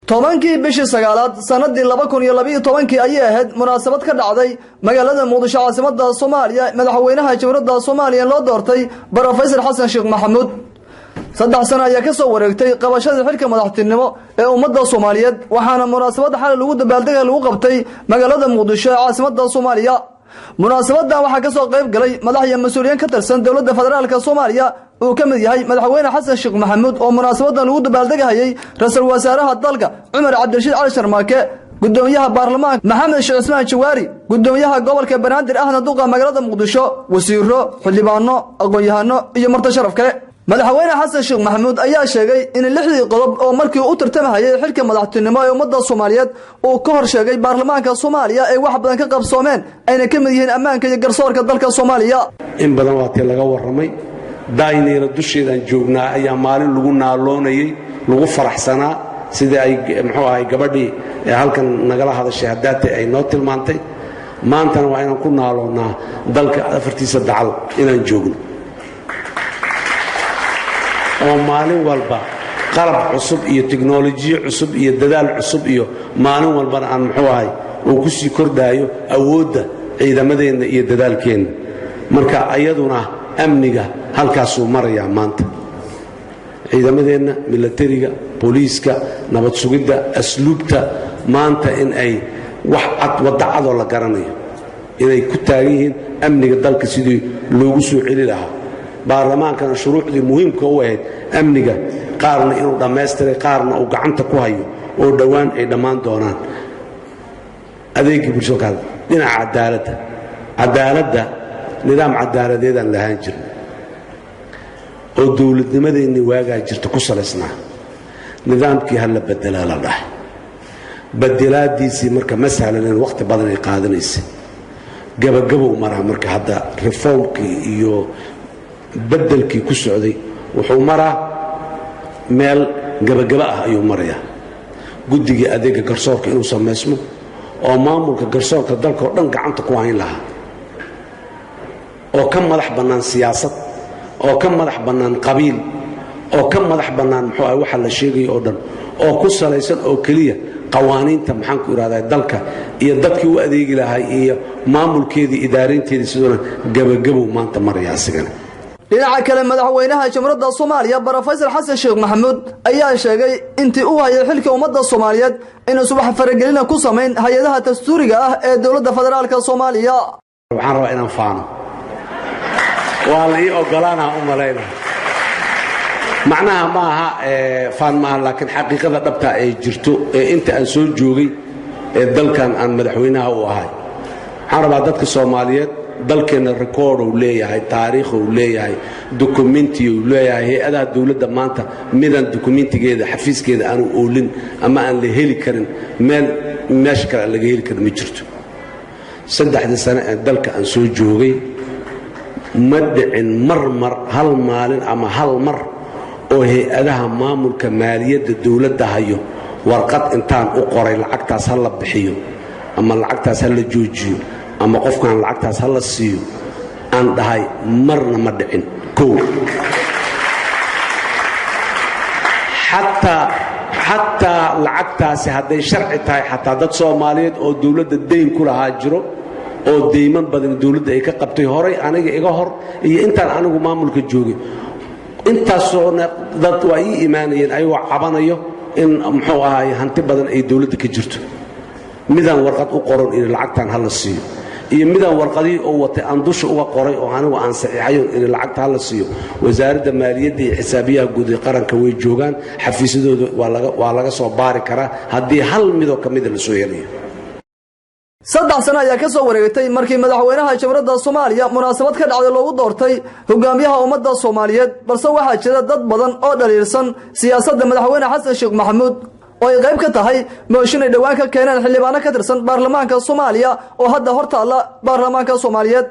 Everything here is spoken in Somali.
10-kii bishii 9aad sanadii 2012 ayay ahayd munaasabad ka dhacday magaalada Muqdisho, caasimadda Soomaaliya, madaxweynaha Jamhuuriyadda Soomaaliya loo doortay Professor Xasan Sheekh Maxamuud. 3 sano ayaa ka soo wareegtay qabashada xilka madaxtinimo ee ummadda Soomaaliyeed, waxaana munaasabadda xalay lagu dabaaldegay lagu qabtay magaalada Muqdisho ee caasimadda Soomaaliya. Munaasabadan waxaa ka soo qayb galay madax iyo mas'uuliyiin ka tirsan dowladda federaalka Soomaaliya uu ka mid yahay madaxweyne Xasan Sheekh Maxamuud oo munaasabadan lagu dabaaldegayay, ra'iisul wasaaraha dalka Cumar Cabdirashiid Cali Sharmaake, gudoomiyaha baarlamaanka Maxamed Sheekh Cismaan Jawaari, gudoomiyaha gobolka Banaadir ahna duqa magaalada Muqdisho, wasiiro, xildhibaano, aqoon-yahano iyo marti sharaf kale. Madaxweyne Xasan Sheekh Maxamuud ayaa sheegay in 6dii qodob oo markii uu tartamahayay xilka madaxtinimo ee ummadda Soomaaliyeed uu ka hor sheegay baarlamaanka Soomaaliya ay wax badan ka qabsoomeen, ayna ka mid yihiin ammaanka iyo garsoorka dalka Soomaaliya. In badan waa tii laga warramay, daayniina dusheedaan joognaa ayaa maalin lagu naaloonayay, lagu faraxsanaa sidii ay muxuu ahay gabadhii halkan nagala hadashay haddaatay ay noo tilmaantay. Maantana waa inaan ku naaloonnaa dalka afartiisa dacal inaan joogno oo maalin walba qalab cusub iyo tiknoolojiyo cusub iyo dadaal cusub iyo maalin walbana aan muxuu ahay uu ku sii kordhaayo awoodda ciidamadeenna iyo dadaalkeenna. Marka ayaduna amniga halkaasuu marayaa maanta. Ciidamadeenna milatariga, booliiska, nabad sugidda, asluubta maanta in ay wax cad wadda cadoo la garanayo inay ku taagan yihiin amniga dalka sidii loogu soo celi lahaa. Baarlamaankana shuruucdii muhiimka u ahayd amniga qaarna inuu dhammaystiray, qaarna uu gacanta ku hayo oo dhowaan ay dhammaan doonaan. Adeegii bulshada ka hadla dhinaca cadaaladda, cadaaladda nidaam cadaaladeedaan lahaan jirno oo dowladnimadeennii waagaa jirta ku salaysnaa. Nidaamkii ha la bedelaa la dhahay, bedelaadiisii marka ma sahlanen, wakhti badan ay qaadanaysa. Gabagabow maraa marka hadda reformkii iyo beddelkii ku socday wuxuu maraa meel gabagaba ah ayuu marayaa. Guddigii adeegga garsoorka inuu samaysmo oo maamulka garsoorka dalka oo dhan gacanta ku hayn lahaa, oo ka madax bannaan siyaasad, oo ka madax bannaan qabiil, oo ka madax bannaan muxuu ah waxa la sheegayo oo dhan, oo ku salaysan oo keliya qawaaniinta maxaan ku idhahdaa dalka iyo dadkii u adeegi lahay iyo maamulkeedii idaarinteedii, sidoona gabagabow maanta maraya asigana. Dhinaca kale, madaxweynaha Jamhuuriyadda Soomaaliya Professor Xasan Sheekh Maxamuud ayaa sheegay intii uu hayay xilka ummadda Soomaaliyeed inuusan wax faragelina ku samayn hay-adaha dastuuriga ah ee dowladda federaalka Soomaaliya. Waxaan rabaa inaan faano, waa la ii ogolaanaa u malayna. Macnaha ma aha faan maaha, laakiin xaqiiqada dhabta ay jirto ee inta aan soo joogay ee dalkan aan madaxweynaha u ahay. Waxaan rabaa dadka Soomaaliyeed, dalkeenna record uu leeyahay, taariikh uu leeyahay, dokumenti uu leeyahay. Hay-adaha dowladda maanta midaan dokumentigeeda xafiiskeeda aanu oolin ama aan la heli karin, meel meesha kale aan laga heli karin ma jirto. 3dii sano ee dalka aan soo joogay ma dhicin mar mar hal maalin ama hal mar oo hay-adaha maamulka maaliyadda dowladda hayo warqad intaan u qoray lacagtaas ha la bixiyo ama lacagtaas ha la joojiyo ama qofkan lacagtaas ha la siiyo aan dhahay, marna ma dhicin. Kow, xataa lacagtaasi hadday sharci tahay, xataa dad Soomaaliyeed oo dowladda dayn ku lahaa jiro oo deyman badan dowladda ay ka qabtay horay aniga iga hor iyo intaan anigu maamulka joogay, intaasoo dad waa ii imaanayeen ayagoo cabanayo in muxuu ahaay hanti badan ay dowladda ka jirto. Midaan warqad u qoron in lacagtan ha la siiyo iyo midaan warqadihii oo watay aan dusha uga qoray oo anigu aan saxiixayon in lacagta ha la siiyo, wasaaradda maaliyadda iyo xisaabiyaha guud ee qaranka way joogaan, xafiisyadooda waa laga soo baari karaa haddii hal midoo ka mida la soo helayo. 3 sano ayaa ka soo wareegtay markii madaxweynaha Jamhuuriyadda Soomaaliya munaasabad ka dhacday loogu doortay hogaamiyaha ummadda Soomaaliyeed, balse waxaa jira dad badan oo dhaliilsan siyaasadda madaxweyne Xasan Sheekh Maxamuud oo ay qayb ka tahay mooshin ay dhowaan ka keeneen xildhibaano ka tirsan baarlamaanka Soomaaliya oo hadda hor taalla baarlamaanka Soomaaliyeed.